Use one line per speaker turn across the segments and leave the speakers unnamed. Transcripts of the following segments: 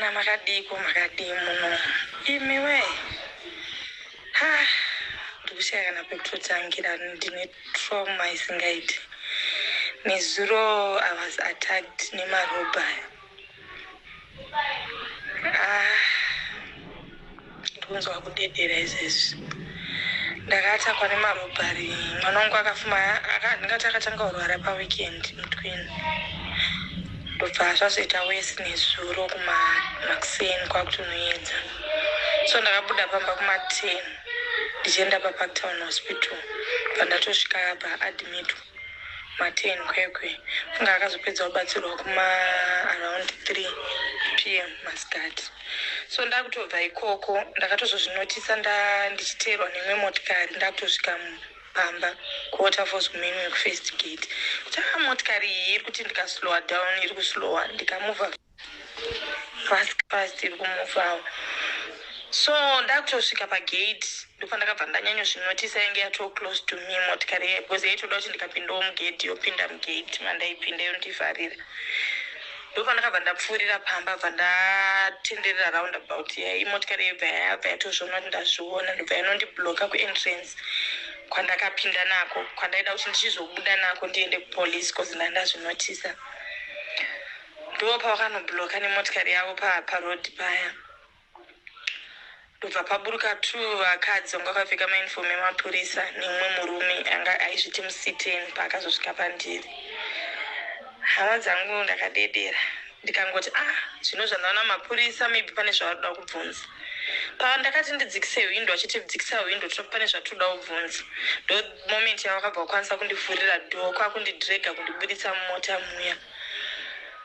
Vasikana makadiko makadii muno imi wee ha ndikushaya kana pekutotangira ndine trauma isingaiti nezuro i was attacked nemarobha ah ndikunzwa kudedera izvezvi ndakatakwa nemarobhari mwana wangu akafuma ndingati akatanga kurwara paweekend mutwin ndobva zvazoita wesi nezuro kumakuseni kwakutonoedza so ndakabuda pamba kuma10 ndichienda paParktown Hospital pandatosvika paadmitwa ma10 kwekwe funga akazopedza kubatsirwa kuma around 3 p.m. masikati. So ndakutobva ikoko ndakatozozvinotisa ndichiteerwa neimwe motikari ndakutosvika pamba kuWaterfalls kumain kufirst gate kuti a motikari iyi iri kuti ndikaslowa down iri kuslowa, ndikamuvha fast fast iri kumuvhawo. So ndakutosvika pagate ndopandakabva ndanyanyozvinotisa yange yato close to me motikari iya, because yaitoda kuti ndikapindawo mugate yopinda mugate mandaipinda yondivharira. Ndopandakabva ndapfuurira pamba, bva ndatenderera roundabout iya, imotikari yebva yabva yatozviona kuti ndazviona, ndobva yanondibloka kuentrance kwandakapinda nako, kwandaida kuti ndichizobuda nako ndiende kupolice, cause ndandazvinotisa. Ndo pavakanobloka nemotikari yavo paroad paya, ndobva paburuka two vakadzi vanga vakapfeka mauniform emapurisa nemumwe murume anga aizviti musiten. Paakazosvika pandiri, hama dzangu, ndakadedera ndikangoti, "Ah, zvino zvandaona mapurisa, maybe pane zvavaroda kubvunza." Pandakati ndidzikise hwindo, achiti, "Dzikisa hwindo, pane zvatoda kubvunza," ndo moment yavakabva kukwanisa kundivhurira door, kwakundidrega kundibuditsa mumota muya,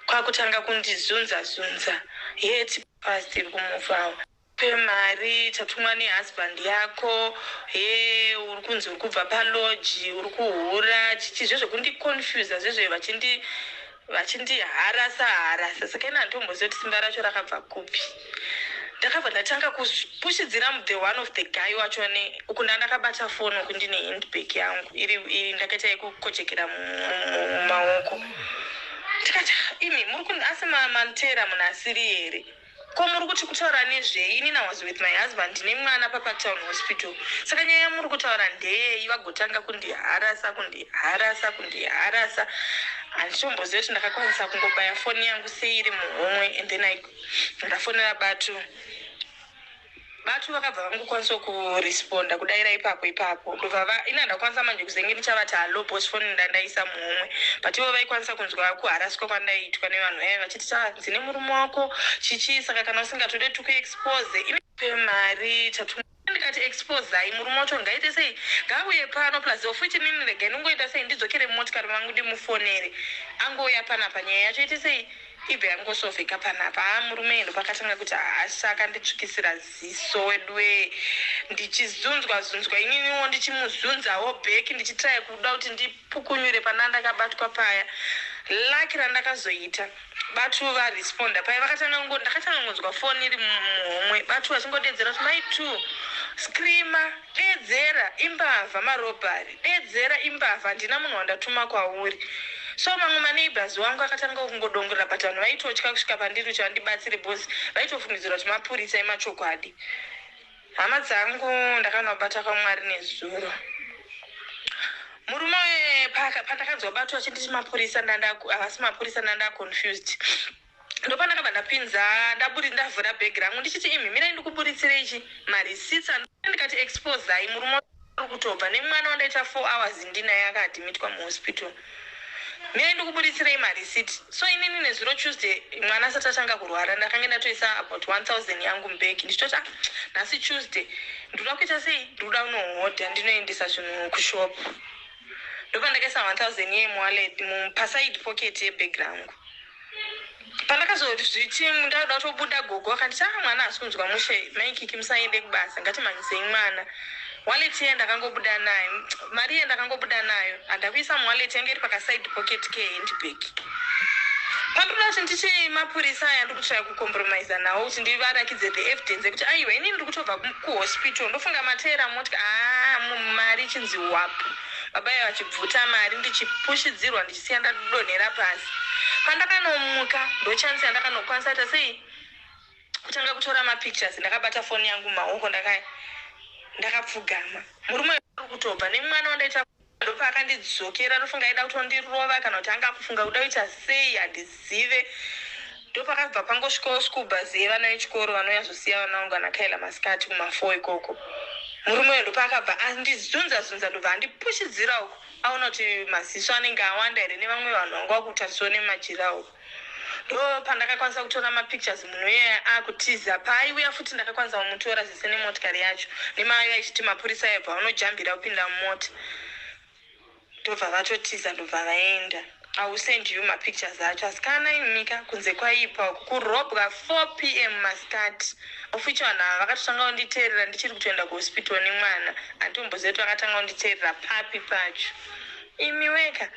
kwakutanga kundizunza zunza yeti past iri kumuvhawo pemari tatumwa nehusband yako, he uri kunzi uri kubva palodge, uri kuhura chichi, zvezvekundiconfusa zvezve vachindiharasa harasa. Saka ina handitomboziva kuti simba racho rakabva kupi. Ndakabva ndatanga kupushidzira the one of the guy wacho ne uku ndandakabata foni, uku ndine handbag yangu iri iri ndakaita yekukochekera mumaoko. Ndikati, "Imi muri asi manteera munhu asiri here? Ko muri kuti kutaura nezvei? Inini was with my husband nemwana paParktown Hospital, saka nyaya yamuri kutaura ndeyei?" Vagotanga kundiharasa, kundiharasa, kundiharasa. Handitomboziva kuti ndakakwanisa kungobaya foni yangu seiri muhomwe and then ndafonera Batu. Batu vakabva vangokwanisa kuresponda kudayira ipapo ipapo. Ndobva ina ndakwanisa manje kuzenge ndichavati hallo, because foni ndandaisa muhomwe, but ivo vaikwanisa kunzwa kuharaswa kwandaiitwa nevanhu vaiva vachiti tanzi nemurume wako chichi, saka kana usingatode tikuexpose pemari tatu. Ndikati, "Exposai murume wacho, ngaite sei, ngauye pano. Plus ofuti nini regai ndingoita sei, ndidzokere mumotikari mangu, ndimufonere angouya panapa, nyaya yacho ite sei, ibve yangosovheka panapa." Ha, murume endo pakatanga kuti hasha, akanditsvukisira ziso weduwe, ndichizunzwa zunzwa, ininiwo ndichimuzunzawo back, ndichitraya kuda kuti ndipukunyure pana ndakabatwa paya. Lucky randakazoita, Batu varesponda paya, vakatanga ndakatanga ngonzwa foni iri muhomwe, Batu vachingodedzera kuti, "Mai two, screama, dedzera, imbavha, marobhari, dedzera, imbavha, handina munhu wandatuma kwauri." So mamwe maneighbors wangu akatanga kungodongorera, but vanhu vaitotya kusvika pandiri kuti vandibatsire because vaitofungidzira kuti mapurisa emachokwadi. Hama dzangu, ndakanobata kwaMwari nezuro. Murume pandakanzwa Batu achinditi mapurisa, havasi mapurisa, ndanda confused. Ndopandakabva ndapinza ndaburi ndavhura bhegi rangu ndichiti, "Imi mirai ndikuburitsire ichi mareceipts." Ndikati, "Exposai murume uri kutobva nemwana wandaita 4 hours ndinaye akaadmitwa muhospital, mirai ndikuburitsirei mareceipt." So inini nezuro Tuesday, mwana asati atanga kurwara, ndakange ndatoisa about 1000 yangu mubhegi, ndichitoti, "Ah, nhasi Tuesday ndinoda kuita sei, ndinoda kunohodha, ndinoendesa zvinhu kushop." Ndopandakaisa 1000 yemuwallet paside pocket yebhegi rangu. Pandakazozviti ndauda kutobuda, gogo akanditi, "Ah, mwana hasi kunzwa mushe, Maikiki, musaende kubasa, ngatimhanyisei mwana." Wallet iye ndakangobuda nayo, mari iye ndakangobuda nayo, handakuisa muwallet, yange iri pakaside pocket kehandbag. Pandoda kuti ndichi mapurisa aya ndikutsvaya kucompromisa nawo kuti ndivarakidze the evidence yekuti aiwa, inini ndiri kutobva kuhospital, ndofunga mateera moti aa mari ichinzi wapu, baba ivo vachibvuta mari, ndichipushidzirwa, ndichisiya ndadonhera pasi. Pandakanomuka, ndochance yandakanokwanisa kuita sei. Kutanga kutora mapictures ndakabata foni yangu mumaoko ndakapfugama. Murume ari kutobva nemwana wandaita ndopaakandidzokera ndofunga aida kutondirova kana kuti anga akufunga kuda kuita sei handizive. Ndopakabva pangosvikawo school bus yevana vechikoro vanouya zosiya vana vangu vana Kaila masikati kuma4 ikoko. Murume uyo ndopaakabva andizunza zunza ndobva andipushidzira uko aona kuti maziso anenge awanda here nevamwe vanhu vanga vakutarisawo nemajira uko. Ndo pandakakwanisa kutora mapictures munhu iyeye akutiza. Paaiuya futi ndakakwanisa kumutora zvese nemotikari yacho nemaiuya achiti mapurisa aibva vanojambira kupinda mumota ndobva vatotiza ndobva vaenda. I will send you mapictures acho asi kana imika kunze kwaipa uku kurobwa 4 p.m. masikati, of which vanhu ava vakatotanga kunditeerera ndichiri kutoenda kuhospital nemwana. Handitombozivi kuti vakatanga kunditeerera papi pacho. Imi weka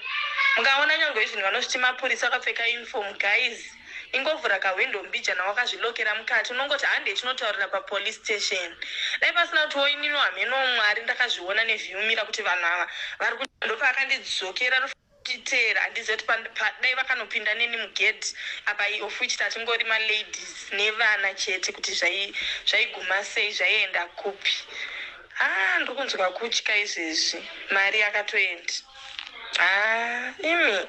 mukaona nyange izvinhu vanozviti mapurisa vakapfeka uniform, guys, ingovhura kahwindo mbijana wakazvilokera mukati unongoti hande chinotaurira papolice station. Dai pasina kuti woinino hameno Mwari ndakazviona nevhiumira kuti vanhu ava vari ndopaakandidzokera nditeera. Handizivi kuti dai vakanopinda neni mugedhi apa, of which tatingori maladies nevana chete, kuti zvaiguma sei, zvaienda kupi. Ha, ndiri kunzwa kutya izvezvi. Mari yakatoenda. Ha, imi.